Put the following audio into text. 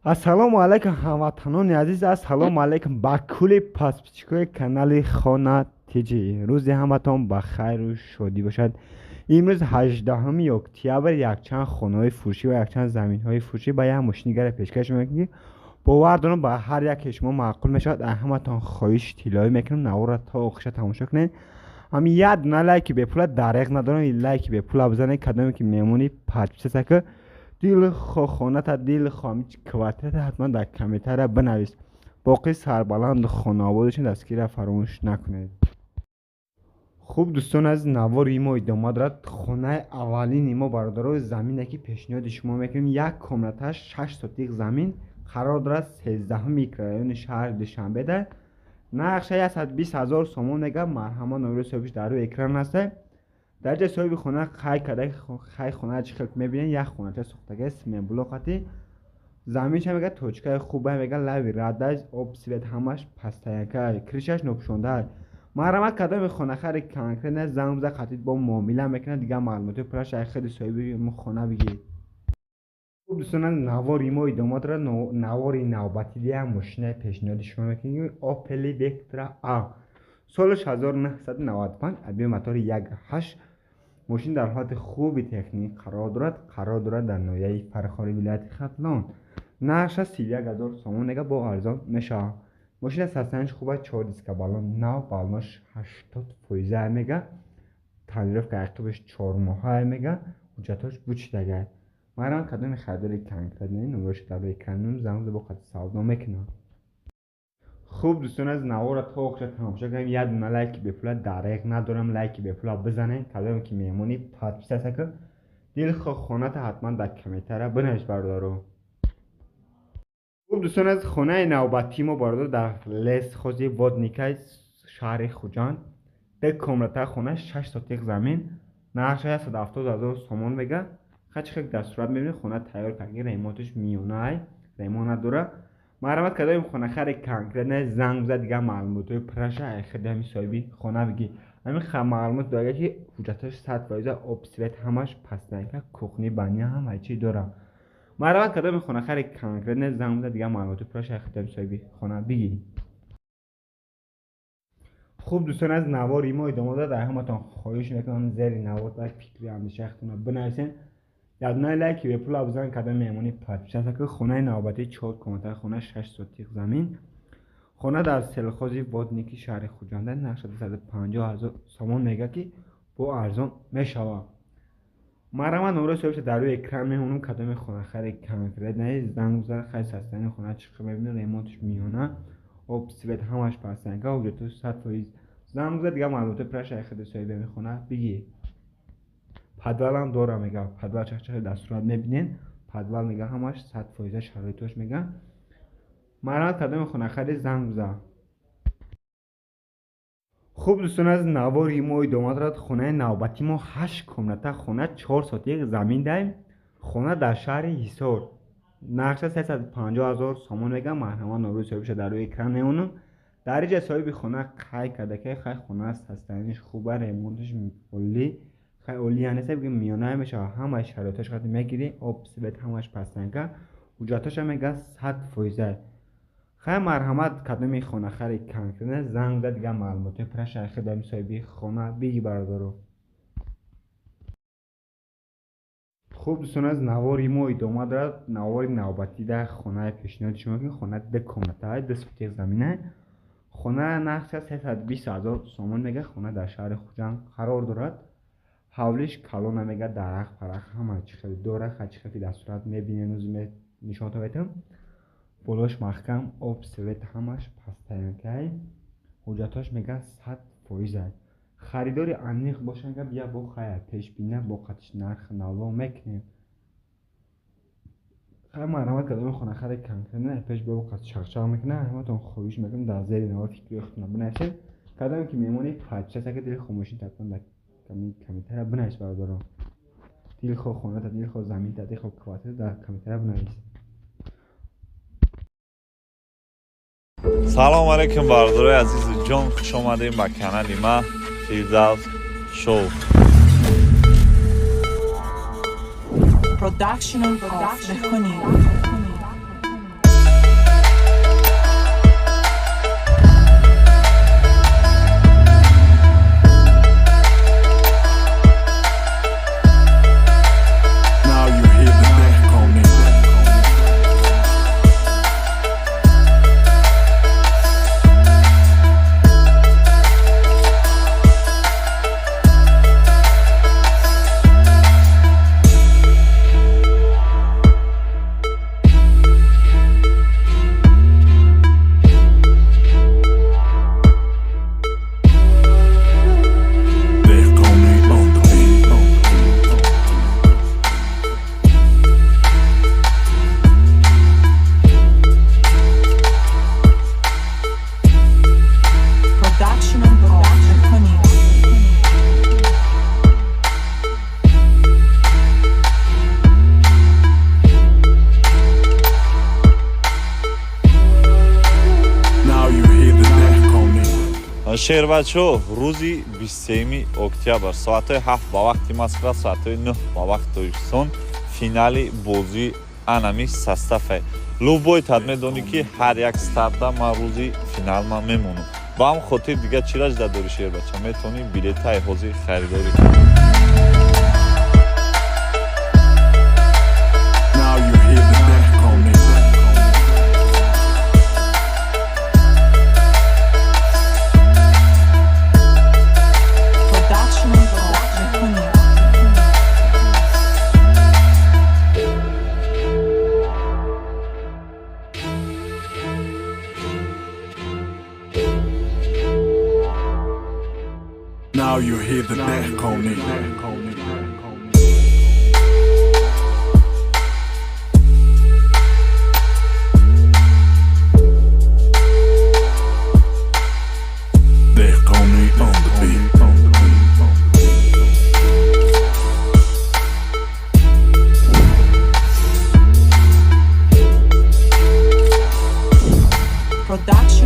Ассалому алайкум, ҳамватанони азиз, ассалому алайкум ба кулли подписчикои канали Хона ТЖ. Рӯзи ҳаматон ба хайру шодӣ бошад. Имрӯз 18 октябр якчанд хонаҳои фурӯшӣ ва якчанд заминҳои фурӯшӣ ба як мошинигаре пешкаш мекунем, ки бовар дорам, ба ҳар яке шумо маъқул мешавад. Аз ҳаматон хоҳиши тиллоӣ мекунам, наворро то охиша тамошо кунед. Ҳамин як дона лайки бепула дареғ надорам, лайки бепула бизанед. Кадоме ки мемонӣ, подписаться ка, дилхоҳ хоната, дилхоҳ квартирата ҳатман дар комментария бинавис. Боқӣ сарбаланду хонаободашон, дастгирия фаромӯш накунед. Хуб, дӯстон азиз, навори мо идома дорад. Хонаи аввалини мо, бародаро, замине ки пешниҳоди шумо мекунем, як комнаташ, 6 сотих замин, қарор дорад 13-уми микрорайони шаҳри Душанбеда. Нархша 120 000 сомон мега. Марҳамат, номери соҳибиш дар рӯи экран аста. Дар ҷои соҳиби хона қайд карда, хай, хона чӣ хел мебинед, як хонача сохтага, цементблок қати. Заминша мега точкаи хуба, мега лави рада, об, свет ҳамаш постоянка, крышаш нопӯшонда. Марҳамат, кадоми хонахари конкретно занг биза, қатид бо муомила мекунад, дигар маълумоти пураш ай худи соҳиби хона бигиред. Хуб, дӯстон, навори мо идома дорад. Навори навбатӣ як мошинаи пешниҳоди шумо мекунем, Опели Вектра А, солаш 1995, объёми мотори 1,8. Мошин дар ҳолати хуби техникӣ қарор дорад. Қарор дорад дар ноҳияи Фархори вилояти Хатлон. Нархша 31 000 сомон мега, бо арзон мешавад. Мошина состояниш хуб аст, чор диска, баллон нав, баллонош 80 фоиза мега, тонировка ақибаш 4 моҳа мега, ҳуҷҷатҳош бучидага. Марҳамат, кадоми харидори конкретно, номероша дар рӯи экран, занг бо қати савдо мекунам. Хуб, дӯстон аз, навора то охира тамошо кунем. Як дона лайки бепула дареғ надорам, лайки бепула бизанед. Кадоме ки меҳмонӣ, подписаться ка, дилхоҳ хоната ҳатман дар комментария бинавис, бародаро. Хуб, дӯстон аз, хонаи навбатии мо, бародар, дар лесхози Водникай шаҳри Хуҷанд, ду комната хона, 6 сотих замин, нархша 170 000 сомон мега. Хачи дар сурат мебинед, хона тайёр карди, ремонташ миёнаай, ремонт надора. Марҳамат, кадоми хонахари конкретно занг бизад, дигар маълумотҳои пурраша худи ҳамин соҳиби хона бигӣ. Ҳамин маълумот дорад, ки ҳуҷҷатҳош 100%, об, свет ҳамаш постоянка, кухни, баня ҳама чӣ дорад. Марҳамат, кадоми хонахари конкретно занг бизад, дигар маълумотҳои пурраша худи ҳамин соҳиби хона бигӣ. Хуб, дӯстон аз, навори мо идома дорад. Дар ҳаматон хоҳиш мекунам, зери навор дар фикри андешаи бинависед, ядонаи лайки бепула бизан. Кадоми меҳмонӣ, подписаться ки. Хонаи навбатӣ чор комната хона, 6 сотих замин, хона дар сельхози Водники шаҳри Хуҷанда, нархша 250 000 сомон мега, ки бо арзон мешавад. Марҳамат, номерои соҳибша дар рӯи экран мемонам. Кадоми хонахари конкретно занг бизад. Хай, состояние хона чӣ қадр мебинед, ремонташ миёна, об, свет ҳамаш постоянка, ҳуҷҷатҳош 100%. Занг бизад, дигар маълумотҳои пурраша худи соҳиби хона бигир. Подвалам дора мега, подвал чахчахи дар сурат мебинед, подвал мега ҳамаш 100% шароитош мега. Марҳамат, кадоми хонахари занг бизад. Хуб, дӯстон аз, навори мо идома дорад. Хонаи навбатии мо ҳашт комната хона, 4 сотих замин даем, хона дар шаҳри Ҳисор, нархша 350 000 сомон мега. Марҳамат, номерои соҳибша дар рӯи экран мемонам. Дар инҷа соҳиби хона қайд карда, ки хай, хона состояниш хуба, ремонташ олӣ, хай, олӣ нест, бигем, миёна мешавад. Ҳамаи шароитҳош қати мегирӣ, об, свет ҳамаш постоянка, ҳуҷҷатҳоша мега 100%. Хай, марҳамат, кадоми хонахари конкретно занг зад, дигар маълумотҳои пурраша худи соҳиби хона биги, бародаро. Хуб, дӯстон аз, навори мо идома дорад. Навори навбатӣ дар хонаи пешниҳоди шумо, ки хона ду комната, 2 сотих замина, хона нархша 320 000 сомон мега. Хона дар шаҳри Хуҷанд қарор дорад. Ҳавлиш калона мега, дарахт парахт ҳама чӣ хеле дора. Чӣ хеле дар сурат мебинед, нишонто метавам. Болош маҳкам, об, свет ҳамаш постоянкай, ҳуҷҷатҳош мега 100%. Харидори аниқ бошад, бия, бо хая пешбина бо қатиш нарх наво мекунем. Хай, марҳамат, кадоми хонахари конкретно пеш бо қат чақчақ мекунад. Ҳаматон хоҳиш мекунам, дар зери навор фикри худтонро бинависед. Кадоме ки мемонӣ, подписаться ки, дилхоҳ мошин татон дар комментария бинавис, бародаро. Дилхоҳ хоната, дилхоҳ заминта, дилхоҳ квартира дар комментария бинавис. Салом алейкум, бародарои азизу ҷон, хуш омадем ба канали ма, Фирдавс Шоу. Production of the Honey. Шербачо, рӯзи 23 октябр соатҳои 7 ба вақти Москва, соатҳои 9 ба вақти Тоҷикистон финали бозии анами состав е. Любой тад медонӣ, ки ҳар як старта ман рӯзи финал ман мемонам. Ба ҳам хотир дига чира жда дорӣ, шербача? Метавонӣ билетаи ҳозир харидорӣ кунӣ. Now you hear the death on it. Production of Dehkoni. Now you hear the death on it. Dehkoni on the beat. Production.